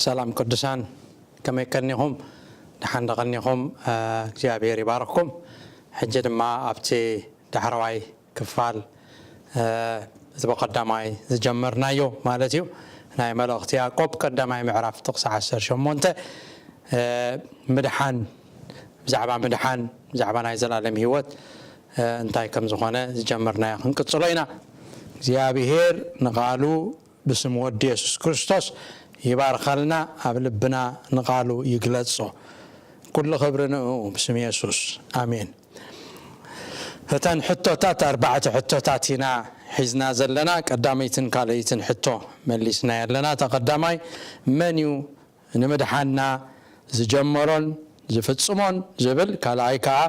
ሰላም ቅዱሳን፣ ከመይ ቀኒኹም? ደሓን ዶ ቀኒኹም? እ፣ እግዚኣብሔር ይባርኽኩም። ሕጂ ድማ ኣብቲ ዳሕረዋይ ክፋል፣ እ፣ እቲ ብቐዳማይ ዝጀመርናዮ ማለት እዩ፣ ናይ መልእኽቲ ያዕቆብ ቀዳማይ ምዕራፍ ጥቕሲ ዓሰርተ ሸሞንተ፣ እ፣ ምድሓን፣ ብዛዕባ ምድሓን፣ ብዛዕባ ናይ ዘላለም ህይወት፣ እ፣ እንታይ ከም ዝኾነ ዝጀመርናዮ ክንቅጽሎ ኢና። እግዚኣብሔር ንቓሉ ብስም ወዲ የሱስ ክርስቶስ ይባርኸልና፣ ኣብ ልብና ንቓሉ ይግለጾ። ኩሉ ክብሪ ንእኡ ብስም የሱስ፣ ኣሜን። እተን ሕቶታት ኣርባዕተ ሕቶታት ኢና ሒዝና ዘለና። ቀዳመይትን ካልኣይትን ሕቶ መሊስና ኣለና። እታ ቀዳማይ፣ መን እዩ ንምድሓንና ዝጀመሮን ዝፍጽሞን ዝብል፣ ካልኣይ ከኣ፣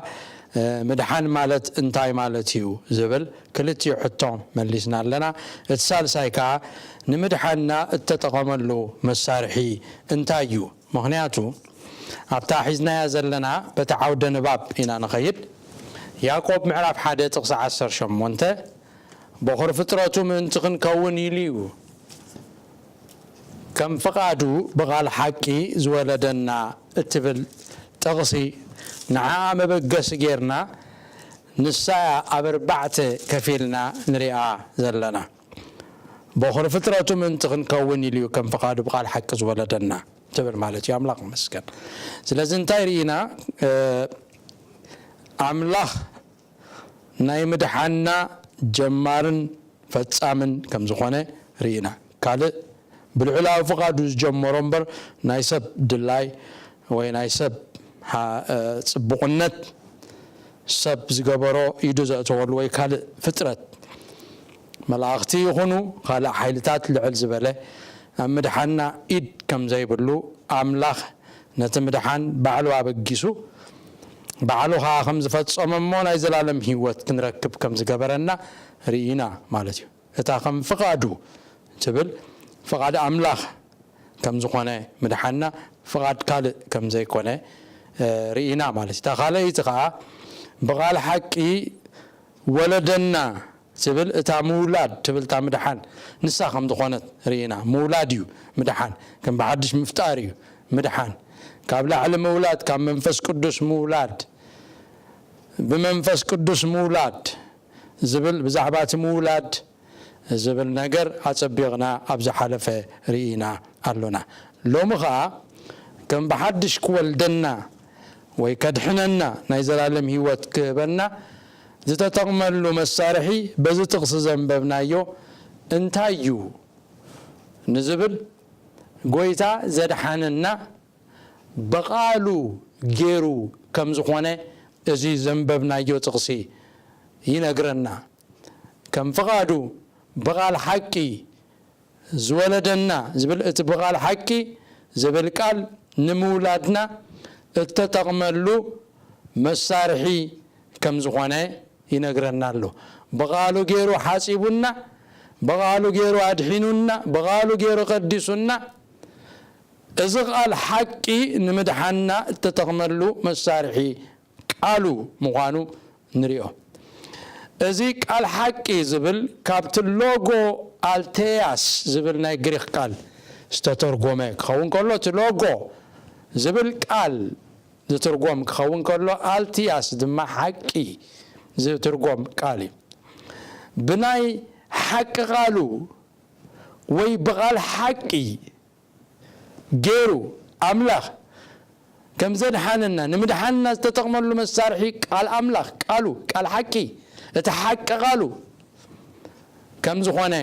እ፣ ምድሓን ማለት እንታይ ማለት እዩ ዝብል ክልቲኡ ሕቶ መሊስና ኣለና። እቲ ሳልሳይ ከኣ ንምድሓንና እተጠቐመሉ መሳርሒ እንታይ እዩ? ምኽንያቱ ኣብታ ሒዝናያ ዘለና በቲ ዓውደ ንባብ ኢና ንኸይድ። ያዕቆብ ምዕራፍ ሓደ ጥቕሲ ዓሰርተ ሸሞንተ፣ በኹሪ ፍጥረቱ ምእንቲ ክንከውን ኢሉ እዩ ከም ፍቓዱ ብቓል ሓቂ ዝወለደና እትብል ጥቕሲ ንዓኣ መበገሲ ጌርና፣ ንሳ እያ ኣብ ኣርባዕተ ከፊልና ንሪኣ ዘለና። በኹሪ ፍጥረቱ ምእንቲ ክንከውን ኢሉ እዩ ከም ፍቓዱ ብቓል ሓቂ ዝወለደና ትብል ማለት እዩ። ኣምላኽ ይመስገን። ስለዚ እንታይ ርኢና? እ፣ ኣምላኽ ናይ ምድሓንና ጀማርን ፈጻምን ከም ዝኾነ ርኢና። ካልእ ብልዑላዊ ፍቓዱ ዝጀመሮ እምበር ናይ ሰብ ድላይ ወይ ናይ ሰብ ሃ-፣ እ፣ ጽቡቕነት፣ ሰብ ዝገበሮ ኢዱ ዘእተወሉ ወይ ካልእ ፍጥረት፣ መላእኽቲ ይኹኑ ካልእ ሓይልታት ልዕል ዝበለ ኣብ ምድሓንና ኢድ ከም ዘይብሉ፣ ኣምላኽ ነቲ ምድሓን ባዕሉ ኣበጊሱ፣ ባዕሉ ኸኣ ከም ዝፈጸሞ እሞ ናይ ዘላለም ህይወት ክንረክብ ከም ዝገበረና ርኢና ማለት እዩ። እታ ከም ፍቓዱ ትብል ፍቓድ ኣምላኽ ከም ዝኾነ ምድሓንና፣ ፍቓድ ካልእ ከም ዘይኮነ፣ እ፣ ርኢና ማለት እዩ። እታ ካልኣይቲ ኸኣ ብቓል ሓቂ ወለደና ትብል፣ እታ ምውላድ ትብል እታ ምድሓን ንሳ ከም ዝኾነት ርኢና። ምውላድ እዩ ምድሓን፣ ከም ብሓድሽ ምፍጣር እዩ ምድሓን። ካብ ላዕሊ ምውላድ፣ ካብ መንፈስ ቅዱስ ምውላድ፣ ብመንፈስ ቅዱስ ምውላድ ዝብል፣ ብዛዕባ እቲ ምውላድ ዝብል ነገር ኣጸቢቕና ኣብ ዝሓለፈ ርኢና ኣሎና። ሎሚ ኸኣ ከም ብሓድሽ ክወልደና ወይ ከድሕነና፣ ናይ ዘላለም ህይወት ክህበና ዝተጠቕመሉ መሳርሒ በዚ ጥቕሲ ዘንበብናዮ እንታይ እዩ ንዝብል፣ ጎይታ ዘድሓነና ብቓሉ ገይሩ ከም ዝኾነ እዚ ዘንበብናዮ ጥቕሲ ይነግረና። ከም ፍቓዱ ብቓል ሓቂ ዝወለደና ዝብል፣ እቲ ብቓል ሓቂ ዝብል ቃል ንምውላድና እተጠቕመሉ መሳርሒ ከም ዝኾነ ይነግረና ኣሎ። ብቓሉ ገይሩ ሓጺቡና፣ ብቓሉ ገይሩ ኣድሒኑና፣ ብቓሉ ገይሩ ቀዲሱና። እዚ ቃል ሓቂ ንምድሓንና እተጠቕመሉ መሳርሒ ቃሉ ምዃኑ ንሪኦ። እዚ ቃል ሓቂ ዝብል ካብቲ ሎጎ ኣልቴያስ ዝብል ናይ ግሪኽ ቃል ዝተተርጎመ ክኸውን ከሎ፣ እቲ ሎጎ ዝብል ቃል ዝትርጎም ክኸውን ከሎ፣ ኣልቲያስ ድማ ሓቂ ዝትርጎም ቃል እዩ። ብናይ ሓቂ ቃሉ ወይ ብቓል ሓቂ ገይሩ ኣምላኽ ከም ዘድሓነና፣ ንምድሓንና ዝተጠቕመሉ መሳርሒ ቃል ኣምላኽ፣ ቃሉ፣ ቃል ሓቂ፣ እቲ ሓቂ ቃሉ ከም ዝኾነ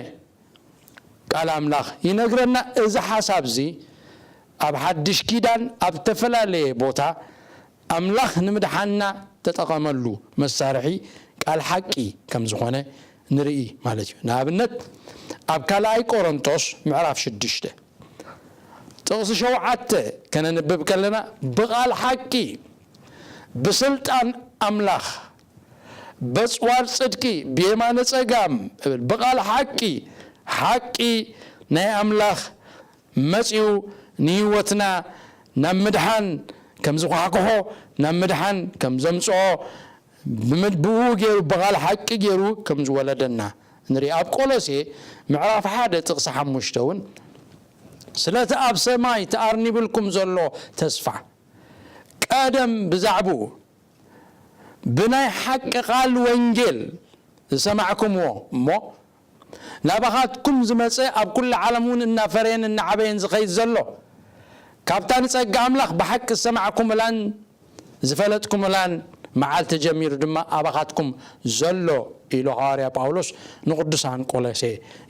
ቃል ኣምላኽ ይነግረና። እዚ ሓሳብ እዚ ኣብ ሓድሽ ኪዳን ኣብ ዝተፈላለየ ቦታ ኣምላኽ ንምድሓንና ተጠቐመሉ መሳርሒ ቃል ሓቂ ከም ዝኾነ ንርኢ ማለት እዩ። ንኣብነት ኣብ ካልኣይ ቆሮንቶስ ምዕራፍ ሽዱሽተ ጥቕሲ ሸውዓተ ከነንብብ ከለና፣ ብቓል ሓቂ፣ ብስልጣን ኣምላኽ፣ በጽዋር ጽድቂ፣ ብየማነ ጸጋም እብል፣ ብቓል ሓቂ፣ ሓቂ ናይ ኣምላኽ መጺኡ ንህይወትና ናብ ምድሓን ከም ዝኳሕኩሖ፣ ናብ ምድሓን ከም ዘምጽኦ፣ ብምድ-፣ ብኡ ገይሩ፣ ብቓል ሓቂ ገይሩ ከም ዝወለደና ንርኢ። ኣብ ቆሎሴ ምዕራፍ ሓደ ጥቕሲ ሓሙሽተ እውን ስለቲ ኣብ ሰማይ ተኣርኒብልኩም ዘሎ ተስፋ፣ ቀደም ብዛዕብኡ ብናይ ሓቂ ቃል ወንጌል ዝሰማዕኩምዎ እሞ ናባኻትኩም ዝመጸ፣ ኣብ ኩሉ ዓለም እውን እናፈረየን እናዓበየን ዝኸይድ ዘሎ፣ ካብታ ንጸጋ ኣምላኽ ብሓቂ ዝሰማዕኩምላን ዝፈለጥኩምላን መዓልቲ ጀሚሩ ድማ ኣባኻትኩም ዘሎ ኢሉ ሃዋርያ ጳውሎስ ንቅዱሳን ቆሎሴ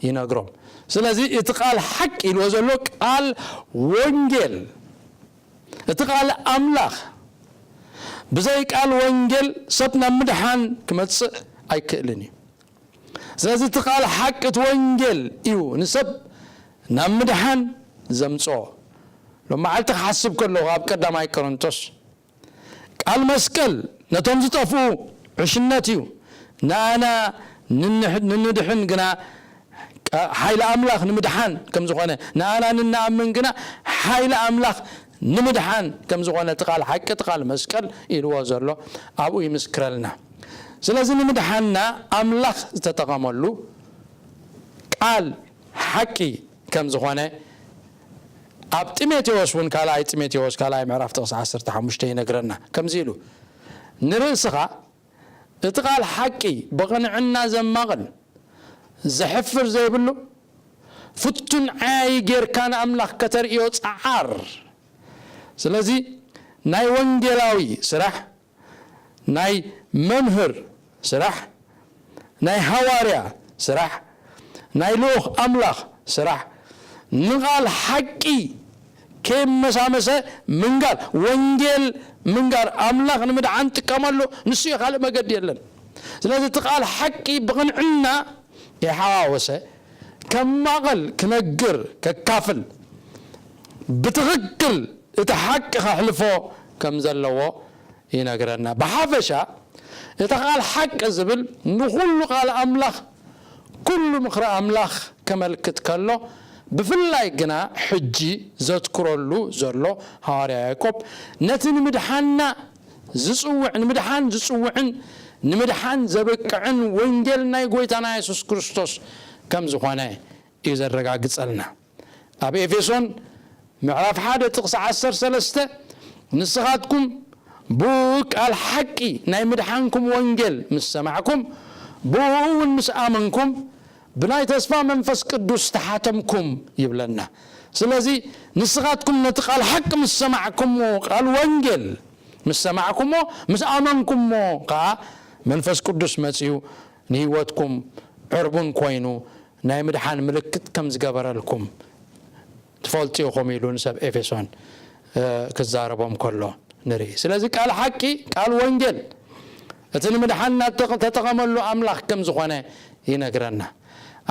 ይነግሮም። ስለዚ እቲ ቃል ሓቂ ኢልዎ ዘሎ ቃል ወንጌል፣ እቲ ቃል ኣምላኽ፣ ብዘይ ቃል ወንጌል ሰብ ናብ ምድሓን ክመጽእ ኣይክእልን እዩ። ስለዚ እቲ ቃል ሓቂ እቲ ወንጌል እዩ ንሰብ ናብ ምድሓን ዘምጽኦ። ሎም መዓልቲ ክሓስብ ከለኹ ኣብ ቀዳማይ ቆሮንቶስ ቃል መስቀል ነቶም ዝጠፍኡ ዕሽነት እዩ፣ ንኣና ንንሕ- ንንድሕን ግና ቃ- ሓይሊ ኣምላኽ ንምድሓን ከም ዝኾነ፣ ንኣና ንንኣምን ግና ሓይሊ ኣምላኽ ንምድሓን ከም ዝኾነ እቲ ቃል ሓቂ፣ እቲ ቃል መስቀል ኢልዎ ዘሎ ኣብኡ ይምስክረልና። ስለዚ ንምድሓንና ኣምላኽ ዝተጠቐመሉ ቃል ሓቂ ከም ዝኾነ ኣብ ጢሞቴዎስ እውን፣ ካልኣይ ጢሞቴዎስ ካልኣይ ምዕራፍ ጥቕሲ ዓሰርተ ሓሙሽተ ይነግረና። ከምዚ ኢሉ፣ ንርእስኻ እቲ ቃል ሓቂ ብቕንዕና ዘማቕል፣ ዘሕፍር ዘይብሉ፣ ፍቱን ዓያዪ ጌርካ ንኣምላኽ ከተርእዮ ጸዓር። ስለዚ ናይ ወንጌላዊ ስራሕ፣ ናይ መምህር ስራሕ፣ ናይ ሃዋርያ ስራሕ፣ ናይ ልኡኽ ኣምላኽ ስራሕ፣ ንቓል ሓቂ ከይመሳመሰ ምንጋር፣ ወንጌል ምንጋር፣ ኣምላኽ ንምድሓን ጥቀመሉ፣ ንሱ እዩ፣ ካልእ መገዲ የለን። ስለዚ እቲ ቃል ሓቂ ብቕንዕና የሓዋወሰ ከማቕል፣ ክነግር፣ ከካፍል፣ ብትኽክል እቲ ሓቂ ከሕልፎ ከም ዘለዎ ይነግረና። ብሓፈሻ እቲ ቃል ሓቂ ዝብል ንኹሉ ቃል ኣምላኽ፣ ኩሉ ምኽሪ ኣምላኽ ከመልክት ከሎ፣ ብፍላይ ግና ሕጂ ዘትኩረሉ ዘሎ ሃዋርያ ያዕቆብ ነቲ ንምድሓንና ዝጽውዕ፣ ንምድሓን ዝጽውዕን ንምድሓን ዘብቅዕን ወንጌል ናይ ጎይታና የሱስ ክርስቶስ ከም ዝኾነ እዩ ዘረጋግጸልና። ኣብ ኤፌሶን ምዕራፍ ሓደ ጥቕሲ ዓሰርተ ሰለስተ፣ ንስኻትኩም ብኡ ቃል ሓቂ ናይ ምድሓንኩም ወንጌል ምስ ሰማዕኩም፣ ብኡ እውን ምስ ኣመንኩም፣ ብናይ ተስፋ መንፈስ ቅዱስ ተሓተምኩም ይብለና። ስለዚ ንስኻትኩም ነቲ ቃል ሓቂ ምስ ሰማዕኩምዎ፣ ቃል ወንጌል ምስ ሰማዕኩምዎ፣ ምስ ኣመንኩምዎ ከኣ መንፈስ ቅዱስ መጺኡ ንህይወትኩም ዕርቡን ኮይኑ ናይ ምድሓን ምልክት ከም ዝገበረልኩም ትፈልጡ ኢኹም ኢሉ ንሰብ ኤፌሶን፣ እ፣ ክዛረቦም ከሎ ንርኢ። ስለዚ ቃል ሓቂ፣ ቃል ወንጌል፣ እቲ ንምድሓንና እተጠ-፣ ተጠቐመሉ ኣምላኽ ከም ዝኾነ ይነግረና።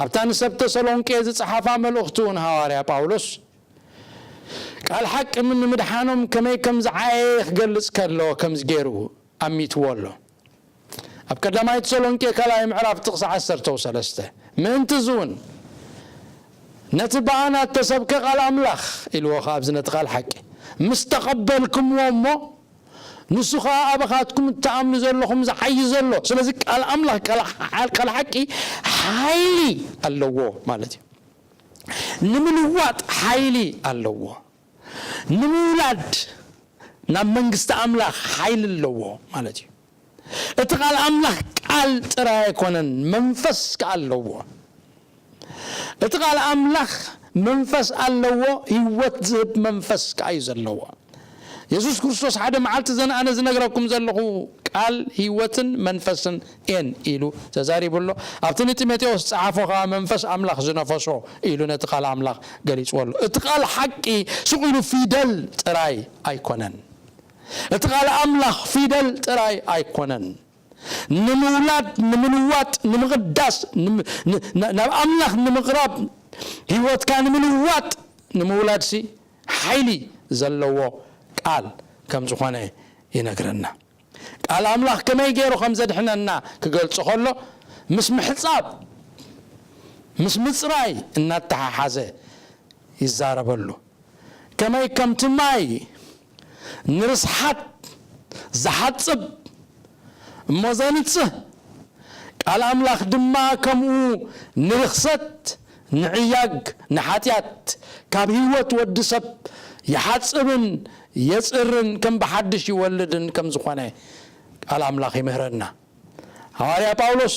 ኣብታ ንሰብ ተሰሎንቄ ዝጸሓፋ መልእኽቱ እውን ሃዋርያ ጳውሎስ ቃል ሓቂ ምን ንምድሓኖም ከመይ ከም ዝዓየየ ክገልጽ ከሎ ከምዚ ገይሩ ኣሚትዎ ኣሎ። ኣብ ቀዳማይ ተሰሎንቄ ካልኣይ ምዕራፍ ጥቕሲ ዓሰርተ ሰለስተ፣ ምእንቲ እዚ እውን ነቲ ብኣና እተሰብከ ቃል ኣምላኽ ኢልዎ፣ ከኣ ኣብዚ ነቲ ቃል ሓቂ ምስ ተቐበልኩምዎ እሞ፣ ንሱ ኸኣ ኣባኻትኩም እትኣምኑ ዘለኹም ዝዓዪ ዘሎ። ስለዚ ቃል ኣምላኽ፣ ቃል፣ ቃል ሓቂ ሓይሊ ኣለዎ ማለት እዩ። ንምልዋጥ ሓይሊ ኣለዎ። ንምውላድ ናብ መንግስቲ ኣምላኽ ሓይሊ ኣለዎ ማለት እዩ። እቲ ቃል ኣምላኽ ቃል ጥራይ ኣይኮነን፣ መንፈስ ከኣ ኣለዎ። እቲ ቃል ኣምላኽ መንፈስ ኣለዎ፣ ህይወት ዝህብ መንፈስ ከኣ እዩ ዘለዎ። የሱስ ክርስቶስ ሓደ መዓልቲ፣ "እዘን ኣነ ዝነግረኩም ዘለኹ ቃል ህይወትን መንፈስን እየን" ኢሉ ተዛሪቡ ኣሎ። ኣብቲ ንጢሞቴዎስ ዝጸሓፎ ከኣ "መንፈስ ኣምላኽ ዝነፈሶ" ኢሉ ነቲ ቃል ኣምላኽ ገሊጽዎ ኣሎ። እቲ ቃል ሓቂ ስቕ ኢሉ ፊደል ጥራይ ኣይኮነን። እቲ ቃል ኣምላኽ ፊደል ጥራይ ኣይኮነን። ንምውላድ፣ ንምልዋጥ፣ ንምቕዳስ፣ ንም-፣ ን-፣ ን-፣ ናብ ኣምላኽ ንምቕራብ፣ ህይወትካ ንምልዋጥ፣ ንምውላድሲ ሓይሊ ዘለዎ ቃል ከም ዝኾነ ይነግረና። ቃል ኣምላኽ ከመይ ገይሩ ከም ዘድሕነና ክገልጾ ከሎ፣ ምስ ምሕጻብ፣ ምስ ምጽራይ እናተሓሓዘ ይዛረበሉ። ከመይ ከምቲ ማይ ንርስሓት ዝሓጽብ እሞ ዘንጽህ፣ ቃል ኣምላኽ ድማ ከምኡ ንርኽሰት ንዕያግ ንሓጢኣት ካብ ህይወት ወዲ ሰብ ይሓጽብን የጽርን ከም ብሓድሽ ይወልድን ከም ዝኾነ ቃል ኣምላኽ ይምህረና። ሃዋርያ ጳውሎስ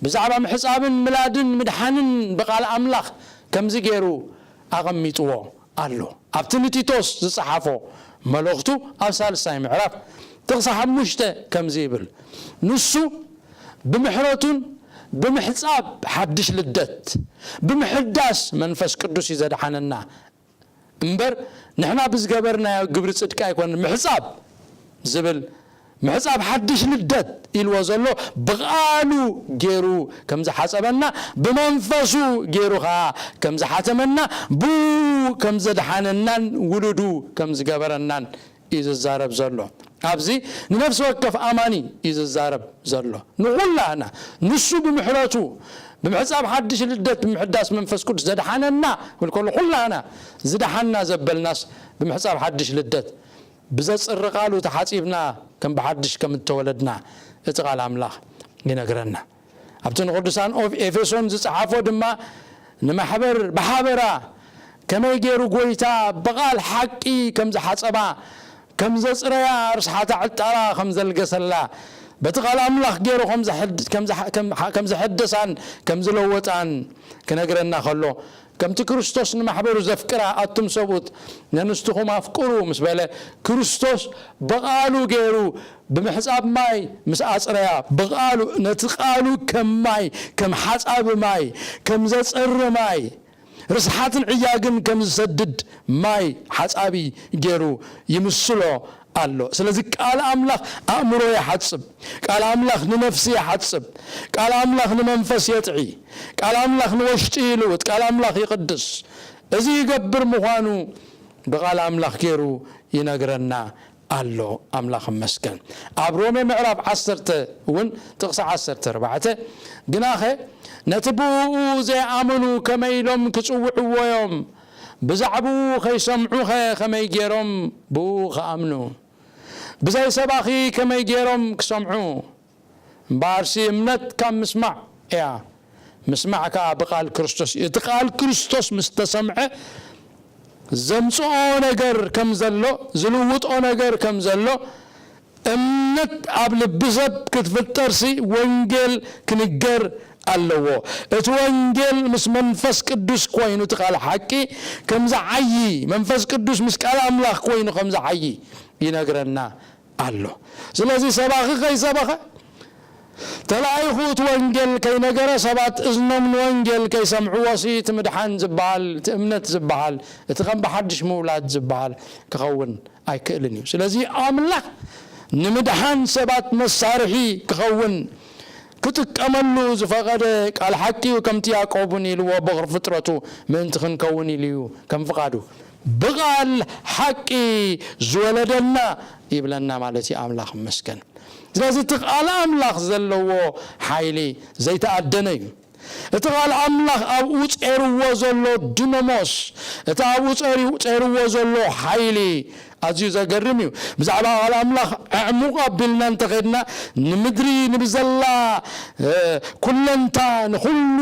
ብዛዕባ ምሕጻብን ምላድን ምድሓንን ብቓል ኣምላኽ ከምዚ ገይሩ ኣቐሚጥዎ ኣሎ። ኣብቲ ንቲቶስ ዝጸሓፎ መልእኽቱ ኣብ ሳልሳይ ምዕራፍ ጥቕሲ ሓሙሽተ ከምዚ ይብል፣ ንሱ ብምሕረቱን ብምሕጻብ ሓድሽ ልደት፣ ብምሕዳስ መንፈስ ቅዱስ እዩ ዘድሓነና። እምበር ንሕና ብዝገበርናዮ ግብሪ ጽድቂ ኣይኮነን። ምሕጻብ ዝብል፣ ምሕጻብ ሓድሽ ልደት ኢልዎ ዘሎ ብቓሉ ገይሩ ከም ዝሓጸበና፣ ብመንፈሱ ገይሩ ኸኣ ከም ዝሓተመና፣ ብኡ ከም ዘድሓነናን ውሉዱ ከም ዝገበረናን እዩ ዝዛረብ ዘሎ። ኣብዚ ንነፍሲ ወከፍ ኣማኒ እዩ ዝዛረብ ዘሎ። ንኹላህና፣ ንሱ ብምሕረቱ፣ ብምሕጻብ ሓድሽ ልደት፣ ብምሕዳስ መንፈስ ቅዱስ ዘድሓነና ክብል ከሎ፣ ኩላህና ዝደሓንና ዘበልናስ ብምሕጻብ ሓድሽ ልደት፣ ብዘጽሪ ቃሉ ተሓጺብና ከም ብሓድሽ ከም እተወለድና እቲ ቃል ኣምላኽ ይነግረና። ኣብቲ ንቅዱሳን ኦፍ-፣ ኤፌሶን ዝጸሓፎ ድማ ንማሕበር ብሓበራ ከመይ ገይሩ ጎይታ ብቓል ሓቂ ከም ዝሓጸባ፣ ከም ዘጽረያ፣ ርስሓታ ዕጣራ ከም ዘልገሰላ፣ በቲ ቃል ኣምላኽ ገይሩ ከም ዘሐድ-፣ ከም ዘሐ-፣ ከም፣ ከም ዘሐደሳን ከም ዝለወጣን ክነግረና ከሎ፣ ከምቲ ክርስቶስ ንማሕበሩ ዘፍቅራ ኣቱም ሰብኡት ነንስትኹም ኣፍቅሩ ምስ በለ፣ ክርስቶስ ብቓሉ ገይሩ ብምሕጻብ ማይ ምስ ኣጽረያ፣ ብቓሉ ነቲ ቃሉ ከም ማይ፣ ከም ሓጻቢ ማይ፣ ከም ዘጽሪ ማይ፣ ርስሓትን ዕያግን ከም ዝሰድድ ማይ ሓጻቢ ገይሩ ይምስሎ ኣሎ። ስለዚ ቃል ኣምላኽ ኣእምሮ ይሓጽብ፣ ቃል ኣምላኽ ንነፍሲ ይሓጽብ፣ ቃል ኣምላኽ ንመንፈስ የጥዒ፣ ቃል ኣምላኽ ንወሽጢ ይልውጥ፣ ቃል ኣምላኽ ይቕድስ። እዚ ይገብር ምዃኑ ብቃል ኣምላኽ ገይሩ ይነግረና ኣሎ። ኣምላኽ ይመስገን። ኣብ ሮሜ ምዕራፍ ዓሰርተ እውን ጥቕሲ ዓሰርተ ኣርባዕተ፣ ግናኸ ነቲ ብእኡ ዘይኣመኑ ከመይ ኢሎም ክጽውዕዎ እዮም? ብዛዕባኡ ከይሰምዑኸ ከመይ ገይሮም ብእኡ ክኣምኑ? ብዘይ ሰባኺ ከመይ ገይሮም ክሰምዑ? እምበኣርሲ እምነት ካብ ምስማዕ እያ፣ ምስማዕ ከኣ ብቓል ክርስቶስ እዩ። እቲ ቃል ክርስቶስ ምስ ተሰምዐ ዘምጽኦ ነገር ከም ዘሎ፣ ዝልውጦ ነገር ከም ዘሎ፣ እምነት ኣብ ልቢ ሰብ ክትፍጠርሲ ወንጌል ክንገር ኣለዎ። እቲ ወንጌል ምስ መንፈስ ቅዱስ ኮይኑ፣ እቲ ቃል ሓቂ ከም ዝዓዪ፣ መንፈስ ቅዱስ ምስ ቃል ኣምላኽ ኮይኑ ከም ዝዓዪ ይነግረና ኣሎ። ስለዚ ሰባኺ ከይሰበኸ፣ ተላኢኹ እቲ ወንጌል ከይነገረ፣ ሰባት እዝኖም ንወንጌል ከይሰምዕዎሲ፣ እቲ ምድሓን ዝበሃል፣ እቲ እምነት ዝበሃል፣ እቲ ከም ብሓድሽ ምውላድ ዝበሃል ክኸውን ኣይክእልን እዩ። ስለዚ ኣምላኽ ንምድሓን ሰባት መሳርሒ ክኸውን ክጥቀመሉ ዝፈቐደ ቃል ሓቂ እዩ። ከምቲ ያዕቆብ እውን ኢልዎ፣ በኹር ፍጥረቱ ምእንቲ ክንከውን ኢሉ እዩ፣ ከም ፍቓዱ ብቓል ሓቂ ዝወለደና ይብለና ማለት እዩ። ኣምላኽ ይመስገን። ስለዚ እቲ ቃል ኣምላኽ ዘለዎ ሓይሊ ዘይተኣደነ እዩ። እቲ ቃል ኣምላኽ ኣብኡ ጸይርዎ ዘሎ ድነሞስ፣ እቲ ኣብኡ ጸሪ-፣ ጸይርዎ ዘሎ ሓይሊ ኣዝዩ ዘገርም እዩ። ብዛዕባ ቃል ኣምላኽ ኣዕሙቕ ኣቢልና እንተኸድና፣ ንምድሪ ንብዘላ፣ እ፣ ኩለንታ፣ ንኹሉ፣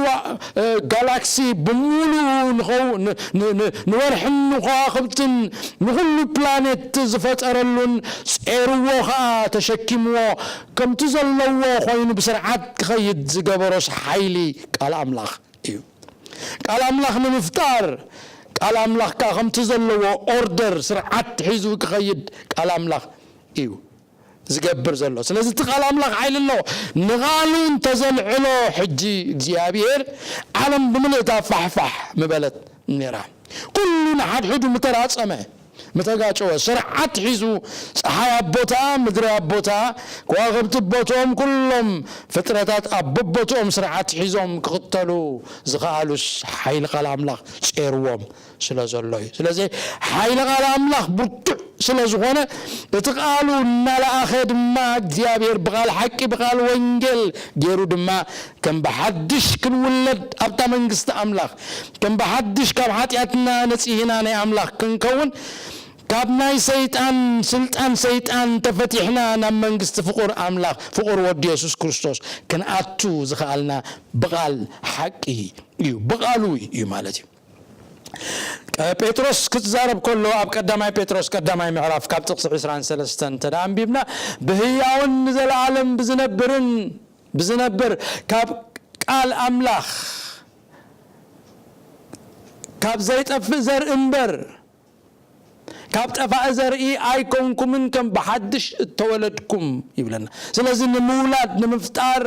እ፣ ጋላክሲ ብምሉኡ ንኸው-፣ ን-፣ ን-፣ ን-፣ ንወርሕን ንከዋኽብትን ንኹሉ ፕላኔት ዝፈጠረሉን ጸይርዎ ኸኣ ተሸኪምዎ ከምቲ ዘለዎ ኮይኑ ብስርዓት ክኸይድ ዝገበሮስ ሓይሊ ቃል ኣምላኽ እዩ። ቃል ኣምላኽ ንምፍጣር፣ ቃል ኣምላኽ ከኣ ከምቲ ዘለዎ ኦርደር፣ ስርዓት ሒዙ ክኸይድ ቃል ኣምላኽ እዩ ዝገብር ዘሎ። ስለዚ እቲ ቃል ኣምላኽ ሓይሊ ኣለዎ። ንቓሉ እንተዘልዕሎ፣ ሕጂ እግዚኣብሔር ዓለም ብምልእታ ፋሕፋሕ ምበለት ነይራ። ኩሉ ንሓድሕዱ ምተራጸመ፣ ምተጋጨወ፣ ስርዓት ሒዙ፣ ጸሓይ ኣብ ቦታኣ፣ ምድሪ ኣብ ቦታኣ፣ ከዋኽብቲ ቦትኦም፣ ኩሎም ፍጥረታት ኣብ በቦትኦም ስርዓት ሒዞም ክኽተሉ ዝኸኣሉስ ሓይሊ ቃል ኣምላኽ ጼርዎም ስለ ዘሎ እዩ። ስለዚ ሓይሊ ቃል ኣምላኽ ብርቱዕ ስለ ዝኾነ፣ እቲ ቃሉ እናለኣኸ ድማ እግዚኣብሔር ብቃል ሓቂ፣ ብቃል ወንጌል ገይሩ ድማ ከም ብሓድሽ ክንውለድ ኣብታ መንግስቲ ኣምላኽ፣ ከም ብሓድሽ ካብ ሓጢኣትና ነጺህና ናይ ኣምላኽ ክንከውን ካብ ናይ ሰይጣን ስልጣን ሰይጣን ተፈቲሕና ናብ መንግስቲ ፍቑር ኣምላኽ ፍቑር ወዲ የሱስ ክርስቶስ ክንኣቱ ዝኸኣልና ብቓል ሓቂ እዩ፣ ብቓሉ እዩ ማለት እዩ። ጴጥሮስ ክትዛረብ ከሎ ኣብ ቀዳማይ ጴጥሮስ ቀዳማይ ምዕራፍ ካብ ጥቕሲ ዕስራን ሰለስተን እንተ ደኣ ኣንቢብና ብህያውን ንዘለኣለም ብዝነብርን ብዝነብር ካብ ቃል ኣምላኽ ካብ ዘይጠፍእ ዘርኢ እምበር ካብ ጠፋኢ ዘርኢ ኣይኮንኩምን ከም ብሓድሽ እተወለድኩም ይብለና። ስለዚ ንምውላድ ንምፍጣር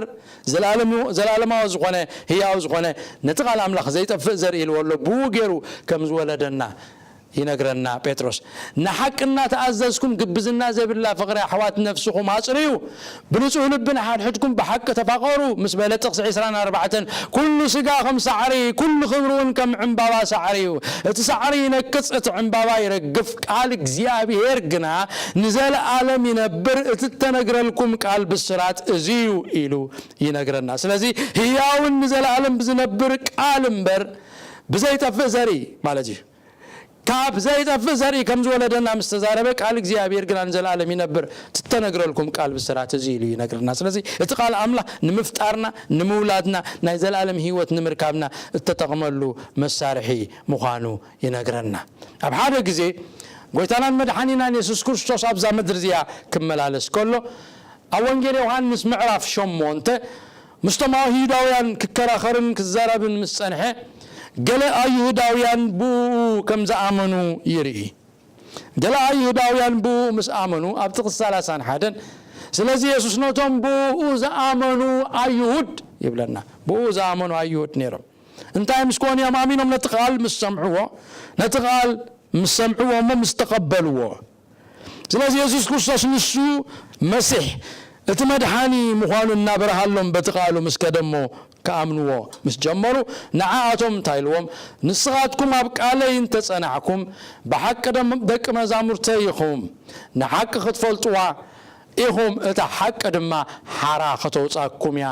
ዘላለማዊ ዝኾነ ህያው ዝኾነ ነቲ ቃል ኣምላኽ ዘይጠፍእ ዘርኢ ኢልዎ ኣሎ ብኡ ገይሩ ከም ዝወለደና ይነግረና ጴጥሮስ። ንሓቂ እናተኣዘዝኩም ግብዝና ዘይብላ ፍቕሪ ኣሕዋት ነፍስኹም ኣጽርዩ፣ ብንጹህ ልቢ ንሓድሕድኩም ብሓቂ ተፋቐሩ ምስ በለ ጥቕሲ ዕስራን ኣርባዕተን ኩሉ ስጋ ከም ሳዕሪ ኩሉ ክብሪ እውን ከም ዕምባባ ሳዕሪ እዩ። እቲ ሳዕሪ ይነቅጽ፣ እቲ ዕምባባ ይረግፍ፣ ቃል እግዚኣብሔር ግና ንዘለኣለም ይነብር፣ እቲ እተነግረልኩም ቃል ብስራት እዚ እዩ ኢሉ ይነግረና። ስለዚ ህያውን ንዘለኣለም ብዝነብር ቃል እምበር ብዘይጠፍእ ዘርኢ ማለት እዩ። ካብ ዘይጠፍእ ዘርኢ ከም ዝወለደና ምስ ተዛረበ ቃል እግዚኣብሔር ግና ንዘለኣለም ይነብር፣ እተነግረልኩም ቃል ብስራት እዚ ኢሉ ይነግረና። ስለዚ እቲ ቃል ኣምላኽ ንምፍጣርና ንምውላድና ናይ ዘለኣለም ህይወት ንምርካብና እተጠቕመሉ መሳርሒ ምዃኑ ይነግረና። ኣብ ሓደ ግዜ ጎይታናን መድሓኒናን የሱስ ክርስቶስ ኣብዛ ምድሪ እዚኣ ክመላለስ ከሎ ኣብ ወንጌል ዮሃንስ ምዕራፍ ሸሞንተ ምስቶም ኣይሁዳውያን ክከራኸርን ክዛረብን ምስ ጸንሐ ገለ ኣይሁዳውያን ብኡ ከም ዝኣመኑ ይርኢ። ገለ ኣይሁዳውያን ብኡ ምስ ኣመኑ ኣብ ጥቕሲ ሰላሳን ሓደን ስለዚ የሱስ ነቶም ብኡ ዝኣመኑ ኣይሁድ ይብለና። ብኡ ዝኣመኑ ኣይሁድ ነይሮም። እንታይ ምስ ኮኑ እዮም ኣሚኖም? ነቲ ቃል ምስ ሰምዕዎ ነቲ ቃል ምስ ሰምዕዎ እሞ ምስ ተቐበልዎ። ስለዚ የሱስ ክርስቶስ ንሱ መሲሕ እቲ መድሓኒ ምዃኑ እናበርሃሎም በቲ ቃሉ ምስ ከደሞ ክኣምንዎ ምስ ጀመሩ ንዓኣቶም እንታይ ኢልዎም? ንስኻትኩም ኣብ ቃለይ እንተጸናሕኩም ብሓቂ ደቂ መዛሙርተይ ኢኹም፣ ንሓቂ ክትፈልጥዋ ኢኹም፣ እታ ሓቂ ድማ ሓራ ከተውጻኩም እያ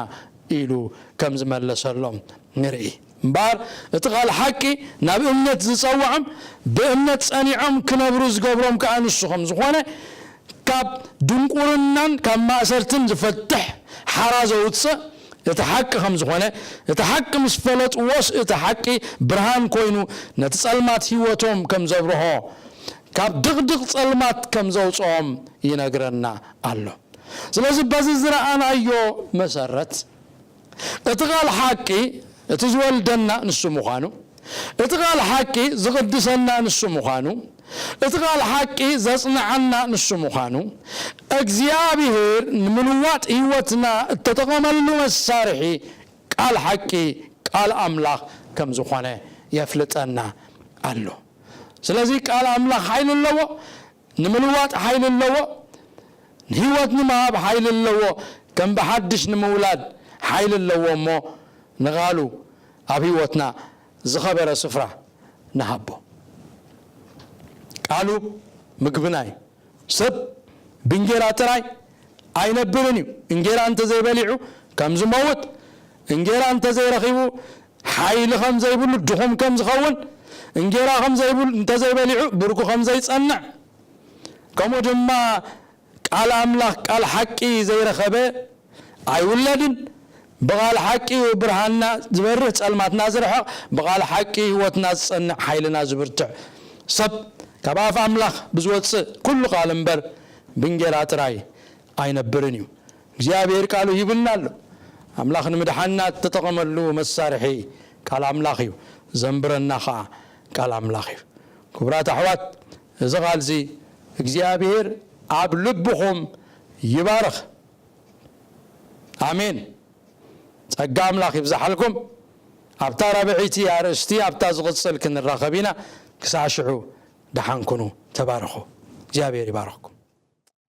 ኢሉ ከም ዝመለሰሎም ንርኢ። እምበኣር እቲ ቃል ሓቂ ናብ እምነት ዝጸውዖም ብእምነት ጸኒዖም ክነብሩ ዝገብሮም ከኣ ንሱ ከም ዝኾነ ካብ ድንቁርናን ካብ ማእሰርትን ዝፈትሕ ሓራ ዘውፅእ እቲ ሓቂ ከም ዝኾነ እቲ ሓቂ ምስ ፈለጥዎስ እቲ ሓቂ ብርሃን ኮይኑ ነቲ ጸልማት ህይወቶም ከም ዘብርሆ ካብ ድቕድቕ ጸልማት ከም ዘውፅኦም ይነግረና ኣሎ። ስለዚ በዚ ዝረኣናዮ መሰረት እቲ ቃል ሓቂ እቲ ዝወልደና ንሱ ምዃኑ፣ እቲ ቃል ሓቂ ዝቕድሰና ንሱ ምዃኑ፣ እቲ ቃል ሓቂ ዘጽንዓና ንሱ ምዃኑ እግዚኣብሔር ንምልዋጥ ህይወትና እተጠቐመሉ መሳርሒ ቃል ሓቂ ቃል ኣምላኽ ከም ዝኾነ የፍልጠና ኣሎ። ስለዚ ቃል ኣምላኽ ሓይሊ ኣለዎ። ንምልዋጥ ሓይሊ ኣለዎ። ንህይወት ንምሃብ ሓይሊ ኣለዎ። ከም ብሓድሽ ንምውላድ ሓይሊ ኣለዎ እሞ ንቓሉ ኣብ ህይወትና ዝኸበረ ስፍራ ንሃቦ። ቃሉ ምግብና እዩ። ሰብ ብእንጌራ ጥራይ ኣይነብርን እዩ። እንጌራ እንተዘይበሊዑ ከም ዝመውት፣ እንጌራ እንተዘይረኺቡ ሓይሊ ከም ዘይብሉ፣ ድኹም ከም ዝኸውን፣ እንጌራ ከም ዘይብሉ እንተዘይበሊዑ ብርኩ ከም ዘይጸንዕ፣ ከምኡ ድማ ቃል ኣምላኽ ቃል ሓቂ ዘይረኸበ ኣይውለድን። ብቓል ሓቂ እዩ ብርሃንና ዝበርህ፣ ጸልማትና ዝርሕቕ፣ ብቓል ሓቂ ህይወትና ዝጸንዕ፣ ሓይልና ዝብርትዕ። ሰብ ካብ ኣፍ ኣምላኽ ብዝወጽእ ኩሉ ቃል እምበር ብእንጌራ ጥራይ ኣይነብርን እዩ። እግዚኣብሔር ቃሉ ሂብና ኣሎ። ኣምላኽ ንምድሓንና እተጠቐመሉ መሳርሒ ቃል ኣምላኽ እዩ። ዘንብረና ኸዓ ቃል ኣምላኽ እዩ። ክቡራት ኣሕዋት፣ እዚ ቃል እዚ እግዚኣብሔር ኣብ ልብኹም ይባርኽ። ኣሜን። ጸጋ ኣምላኽ ይብዛሓልኩም። ኣብታ ራብዐይቲ ኣርእስቲ ኣብታ ዝቕጽል ክንራኸብ ኢና። ክሳዕ ሽዑ ደሓን ኩኑ። ተባረኹ። እግዚኣብሔር ይባርኽኩም።